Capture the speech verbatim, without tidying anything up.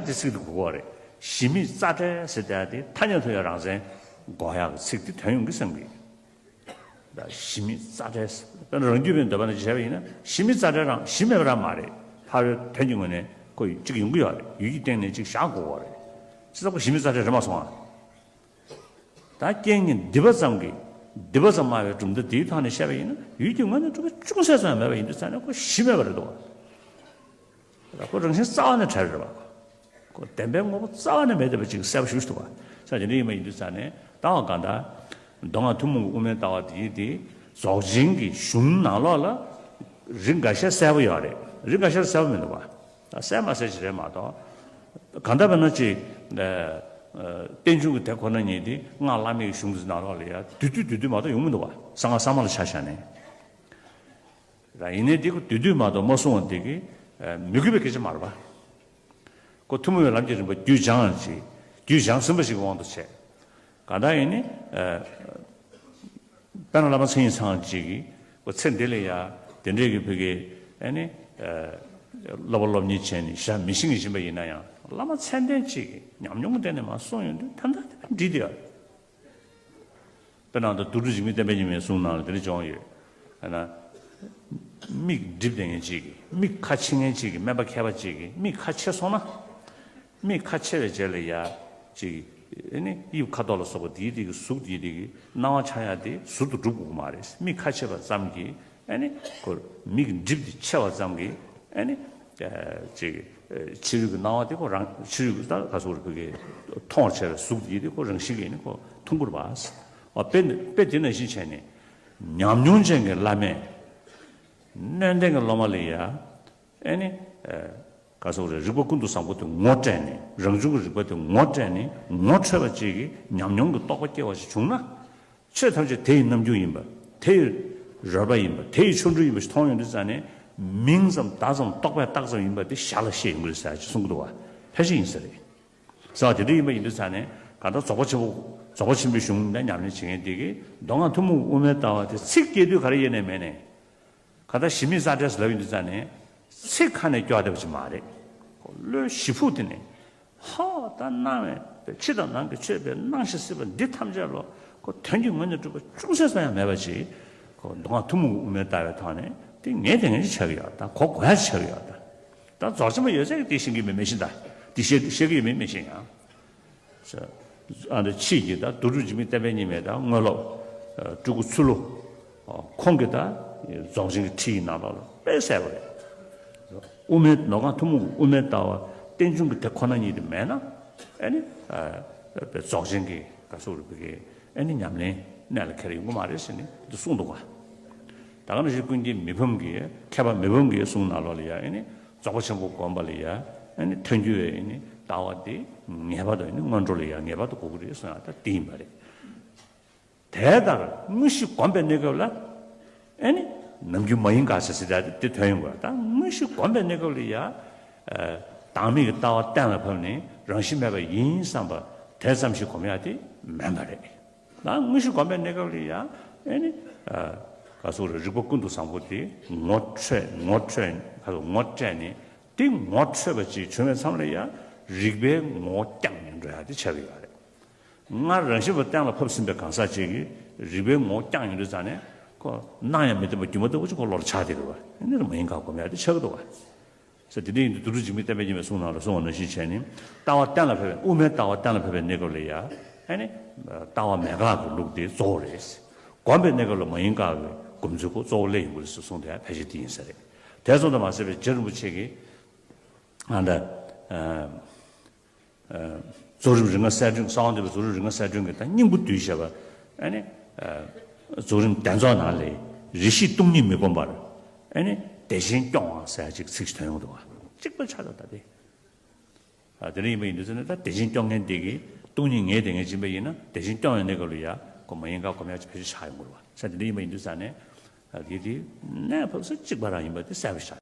དེ་ཚིག་དེ་གོ་གི་རེད། གཞི་མེད་རྩ་བྲལ་ཟེར་དེ་དེ་ཐ་སྙད་དུ་ཡང་རང་མཚན་འགོག་ཡག་གི་ཚིག་དེ་ཐོན་ཡོང་གི་བསམ་གི། གཞི་མེད་རྩ་བྲལ་ཟེར། དཔེར་ན་རང་རྒྱུད་པའི་འདོད་པ་ནང་བྱས་པ་ཡིན་ན་གཞི་མེད་རྩ་བྲལ་རང་གཞི་མེད་པ་རང་མ་རེད། ཕ་རོལ་དོན་གྱི་ངོས་ནས་ཁོ་གཅིག་ཡོང་གི་ཡོད་རེད། ཡུལ་གྱི་སྟེང་ནས་གཅིག་བཞག་དགོས་པ་རེད། ཅི་ལྟར་ཁོ་གཞི་མེད་རྩ་བྲལ་རེད་མ་སོང་ཨ། ད་རྐྱེན་གཉིས་འདུས་པ་ཙམ་གྱིས་འདུས་པ་ཙམ་སྨྲ་བའི་གྲུབ་མཐའ་འདིའི་ཐོག་ནས་བཤད་པ་ཡིན་ན་ཡུལ་གྱི་ངོས་ནས་གྲུབ་པ་ཅུང་ཟད་ཙམ་ཡང་མེད་པ་ཡིན་དུས་ཙང་ནས་ཁོ་གཞི་མེད་པ་རེད་དོ། ཁོ་རང་བཞིན་རྩ་བ་ནས་བྲལ་རེད་པ། ཁོ་བདེན་པའི་དངོས་པོ་རྩ་བ་ནས་མེད་བསྡད་པ་ཅིག་གསལ་པོ་ཞུ་ཐུབ་པ། ས་དེ་འདྲ་ཡིན་པ་ཡིན་དུས་ཙང་ནས་ད་བ་གང་ལྟར་མདོ་སྔགས་ཐུན་མོང་གི་དབུ་མའི་ལྟ་བ་དེ་ཡིན་ཏེ་རྫོགས་ཆེན་གྱི་གཞུང་ནང་ལོགས་ལ་རིགས་འགའ་ཤས་གསལ་པོ་ཡོད་རེད། རིགས་འགའ་ཤས་གསལ་པོ་མི་འདུག་བ། གསལ་མ་གསལ་ཅིག་རེད་མ་གཏོགས། གང་ལྟར་བས་ན་ཅིག་རྟེན་འབྱུང་གི་དེ་ཁོ་ན་ཉིད་དེ་སྔགས་བླ་མེད་ཀྱི་གཞུང་དེ་ནང་ལོགས་ལ་ཡ་དུས་དུས་དུས་དུས་མ་གཏོགས་ཡོང་མི་འདུག་བ། གསང་སྔགས་གསར་མ་ལ་ཆ་བཞག་ནས། ཡིན་ནའི་དེ་ཁོ་དུས་དུས་མ་གཏོགས་མ་གསུངས་པ་དེ་གི་མི་དགོས་པའི་སྐད་ཆ་མ་རེད་པ། ཁོ་ཐུན་མོང་བའི་ལམ་གྱི་རིམ་པ་རྒྱུད་སྦྱངས་ཅིག་རྒྱུད་སྦྱངས་ཟིན་པ་ཞིག་གི་དབང་དུ་བྱས། གང་ལྟར་ཡིན་ནི། དཔེར་ན་བླ་མ་མཚན་ཉིད་ཚང་ཅིག་གིས་ཁོ་ཚེ་འདི་ལ་ཡ་དེ་འདྲས་ཀྱི་ཕ་གི་ཨ་ནི། སློབ་པ་སློབ་གཉེར་བྱས་ནས་ཞག་མི་ཤིང་གི་བཞིན་པ་ཡིན་ན་ཡང་བླ་མ་མཚན་ལྡན་ཅིག་གིས་ཉམས་མྱོང་གི་སྟེང་ནས་མར་གསུངས་ཡོང་དུས་ད་ལྟ་དེ་འགྲིག་དེ་ཡོད། དཔེར་ན་ད་རྡོ་གྲུབ་འཇིགས་མེད་བསྟན་པའི་ཉི་མའི་གསུང་ནང་ལ་དེ་འདྲ་བྱུང་ཡོད། ཨ་ན། མིག་འགྲིབ་བསྡད་མཁན་ཅིག་གིས་མིག་ཁ་ཕྱེ་མཁན་ཅིག་གིས་སྨན་པ་མཁས་པ་ཅིག་གིས་མིག་ཁ་ཕྱེ་སོང་ན། མིག་ཁ་ཕྱེ་བའི་རྗེས་ལ་ཡ། ཅིག་ཨེ་ནི་དབྱིབས་ཁ་དོག་ལ་སོགས་པ་དེའི་དེ་གི་གཟུགས་དེའི་དེ་གི་སྣང་བ་འཆར་ཡ་དེ་ཟུར་དུ་འགྲུབ་དགོས་ཀྱི་མ་རེད། མིག་ཁ་ཕྱེ་བ་ཙམ་གྱིས་ཨེ་ནི་ཁོ་མིག་འགྲིབ་དེ་ཕྱེ་བ་ཙམ་གྱིས་ཨེ་ནི། ཅིག་ཕྱི་རོལ་གྱི་སྣང་བ་དེ་ཁོ་རང་ཕྱི་རོལ་གྱི་ད་ག་སོགས་རེད་ཕ་གི་མཐོང་བར་བྱ་བའི་གཟུགས་དེ་དེ་ཁོ་རང་བཞིན་གྱིས་ཨེ་ནི་ཁོ་མཐོང་གི་རེད་པ། ཨ་དཔེ་དཔེ་དེ་ནང་བཞིན་བྱས་ནས་ཉམས་མྱོང་ཅན་གྱི་བླ་མས་སྣོད་ལྡན་གྱི་སློབ་མ་ལ་ཡ། ཨེ་ནི། ག་སོགས་རེད། རིག་པ་ཀུན་ཏུ་བཟང་པོ་དེ་ངོ་སྤྲད་ནས་རང་བྱུང་གི་རིག་པ་དེ་ངོ་སྤྲད་ནས་ངོ་འཕྲོད་པ་ཅིག་གི་ཉམས་མྱོང་གི་རྟོགས་པ་སྐྱེ་བ་ཞིག་བྱུང་ན། ཆོས་ཐམས་ཅད་དེ་ཡི་རྣམ་འགྱུར་ཡིན་པ། དེ་ཡི་རོལ་པ་ཡིན་པ། དེ་ཡི་ཆོ་འཕྲུལ་ཡིན་པ་ཞིག་མཐོང་ཡོང་དུས་ཙང་ནས་མིང་ཙམ་བརྡ་ཙམ་རྟོག་པས་བཏགས་ཙམ་ཡིན་པ་དེ་ཞར་ལ་ཤེས་ཡོང་གི་རེད་ཟེར་ཅིག་གསུང་གི་འདུག་བ། ཕལ་ཆེར་ཡིན་ས་རེད། ས་དེ་འདྲ་ཡིན་པ་ཡིན་དུས་ཙང་ནས་གང་ལྟར་རྫོགས་པ་ཆེན་པོ་རྫོགས་པ་ཆེན་པོའི་གཞུང་ལ་ཉམས་ལེན་བྱེད་མཁན་དེ་གིས་མདོ་སྔགས་ཐུན་མོང་གི་དབུ་མའི་ལྟ་བ་དེ་ཚིག་སྐྱེལ་དུས་ག་རེ་ཡེ་ནས་མེད་ནས། ག་ད་གཞི་མེད་རྩ་བྲལ་ཟེར་ལབ་ཡོང་དུས་ཙང་ནས་ཚིག་ཁ་ནས་སྐྱོར་བསྡད་པ་ཅིག་མ་རེད། བློའི་གཞི་ཕུགས་དེ་ནས་ཧ་ད་སྣང་བའི་ཕྱི་དང་ནང་གི་ཆོས་པའི་སྣང་ཞིང་སྲིད་པ་འདི་ཐམས་ཅད་ལོ་ཁོ་དོན་གྱི་ངོས་ནས་གྲུབ་པ་ཅུང་ཟད་ཙམ་ཡང་མེད་པ་ཅིག་ཁོ་མདོ་སྔགས་ཐུན་མོང་གི་དབུ་མའི་ལྟ་བའི་ཐོག་ནས་དེ་ངས་དེ་ངས་ཅིག་ཆགས་ཀྱི་ཡོད་ད། གོ་དགོས་ཡ་ཅིག་ཆགས་ཀྱི་ཡོད་ད། ད་རྫོགས་ཆེན་པོ་ཡོད་ཚད་ཀྱིས་དེ་ཤེས་ཀྱི་མེད་མེད་བཞིན་ད། དེ་ཤེས་ཤེས་ཀྱི་ཡོད་མེད་མེད་བཞིན་ཡང་། ཨ་འདི་ཕྱིས་ཀྱི་ད་རྡོ་གྲུབ་འཇིགས་མེད་བསྟན་པའི་ཉི་མའི་ད་དངོས་སློབ། སྤྲུལ་སྐུ་ཚུལ་ལོ། ཁོང་གི་ད་རྫོགས་ཆེན་གྱི་ཁྲིད་ཡིག་ནང་ལོགས་ལ་དཔེ་གསལ་པོ་རེད། དབུ་མའི་མདོ་སྔགས་ཐུན་མོང་གི་དབུ་མའི་ལྟ་བ་རྟེན་འབྱུང་གི་དེ་ཁོ་ན་ཉིད་དུ་མེད་ན། ཨ་ནི། རྫོགས་ཆེན་གྱི་ག་སོགས་རུ་བི་གའི་ཨ་ནི་ཉམས་ལེན་གནད་ལ་འཁེལ་ཡོང་གི་མ་རེད་ཟེར་ནས་འདི་གསུངས་འདུག་ག་ད་ག་ནང་བཞིན་ཀུན་མཁྱེན་མི་ཕམ་གྱི་མཁས་པ་མི་ཕམ་གྱི་གསུང་ནང་ལོགས་ལ་ཡ་ཨ་ནི། རྫོགས་པ་ཆེན་པོ་བསྒོམ་པ་ལ་ཡ། ཨ་ནི་ཐལ་འགྱུར་བའི་ཨ་ནི་ལྟ་བ་དེ་ངེས་པར་དུ་ཨ་ནི་སྔོན་འགྲོ་ལ་ཡ་ངེས་པར་དུ་དགོས་ཀྱི་རེད་གསུངས་ཡ་ད་དེ་ཡིན་པ་རེད། དེ་ལྟར་དངོས་གཞི་བསྒོམ་པའི་གནས་སྐབས་ལ་ཨ་ནི་ནམ་རྒྱུན་མ་ཡིན་དགག་བྱ་ཟེར་ཡ་དེ་ཐོན་ཡོང་དགོས། ད་དངོས་གཞི་བསྒོམ་པའི་གནས་སྐབས་ལ་ཡ། བདག་མེད་ཀྱི་ལྟ་བ་གཏན་ལ་ཕབ་ནས་རང་བཞིན་མེད་པ་ཡིན་བསམ་པ་དེ་ཙམ་ཞིག་སྒོམ་ཡ་དེ་མིན་པ་རེད། ད་དངོས་གཞི་བསྒོམ་པའི་གནས་སྐབས་ལ་ཡང་ཨེ་ནི། ག་སོགས་རེད། རིག་པ་ཀུན་ཏུ་བཟང་པོ་དེ་ངོ་འཕྲོད་ངོ་འཕྲོད་ག་སོགས་ངོ་སྤྲད་ནས་དེ་ངོ་འཕྲོད་པ་ཅིག་བྱུང་བའི་མཚམས་ལ་ཡང་རིག་པའི་ངོ་བོ་བསྐྱངས་ནས་འགྲོ་ཡ་དེ་ཆགས་ཀྱི་ཡོད་རེད། སྔར་རང་བཞིན་པ་གཏན་ལ་ཕབ་ཟིན་པའི་གང་ཟག་ཅིག་གིས་རིག་པའི་ངོ་བོ་བསྐྱངས་ཡོང་དུས་ཙང་ནས་ཁོ་སྣང་ཡང་མི་བསྟན་པ་སྒྱུ་མ་ལྟ་བུ་ཅིག་ཁོ་བློ་ལ་ཆགས་བསྡད་ཀྱི་ཡོད་རེད། ཨེ་ནི་མ་ཡིན་དགག་སྒོམ་ཡ་དེ་ཆགས་ཀྱི་འདུག་བ། ས་དེ་འདྲ་ཡིན་དུས་རྡོ་གྲུབ་འཇིགས་མེད་བསྟན་པའི་ཉི་མའི་གསུང་ནང་ལ་གསུངས་པ་ནང་བཞིན་བྱས་ནས་ལྟ་བ་གཏན་ལ་ཕབ་པའི་དབུ་མའི་ལྟ་བ་གཏན་ལ་ཕབ་པའི་གནས་སྐབས་ལ་ཡ། ཨ་ནི། ལྟ་བ་མེད་དགག་གི་ལུགས་དེ་གཙོ་བོ་རེད། སྒོམ་པའི་གནས་སྐབས་ལ་མ་ཡིན་དགག་གི་སྒོམ་ཚུལ་ཁོ་གཙོ་བོ་སླེབས་ཡོང་གི་རེད་ཟེར་གསུངས་དེ་ཕལ་ཆེར་དེ་ཡིན་ས་རེད། དེ་ཙམ་དུ་མ་ཟད་པའི་རྗེ་རིན་པོ་ཆེ་གིས། ཨ་ད། རྫོགས་རིམ་རིམ་ལྔ་གསལ་སྒྲོན། གསང་བ་འདུས་པའི་རྫོགས་རིམ་རིམ་ལྔ་གསལ་སྒྲོན་གྱི་ད་སྙིང་པོ་བསྡུས་བྱས་པ། ཨ་ནི། རྫོགས་རིམ་གདན་རྫོགས་ནང་ལས་རེ་ཞིག་སྟོང་ཉིད་མི་སྒོམ་པར། ཨ་ནི། བདེ་ཆེན་སྐྱོང་བ་ཟེར་ཅིག་ཚིག་ཞིག་ཐོན་ཡོང་འདུག་བ། གཅིག་པ་ཆགས་ད་ད་དེ། དེ་འདྲ་ཡིན་པ་ཡིན་དུས་ཙང་ནས་ད་བདེ་ཆེན་སྐྱོང་མཁན་དེ་གིས་སྟོང་ཉིད་ངས་དེ་ངས་སྦྱིན་པ་ཡིན་ན་བདེ་ཆེན་སྐྱོང་བའི་གནས་སྐབས་ལ་ཡ་ཁོ་མ་ཡིན་དགག་སྒོམ་ཡ་ཅིག་ཕལ་ཆེར་ཆགས་ཡོང་གི་རེད་བ། ས་དེ་འདྲ་ཡིན་པ་ཡིན་དུས་ཙང་ནས། དེ་དེ་གནས་ཕབ་ས་གཅིག་པ་རང་ཡིན་པ་དེ་གསལ་པོ་ཆགས།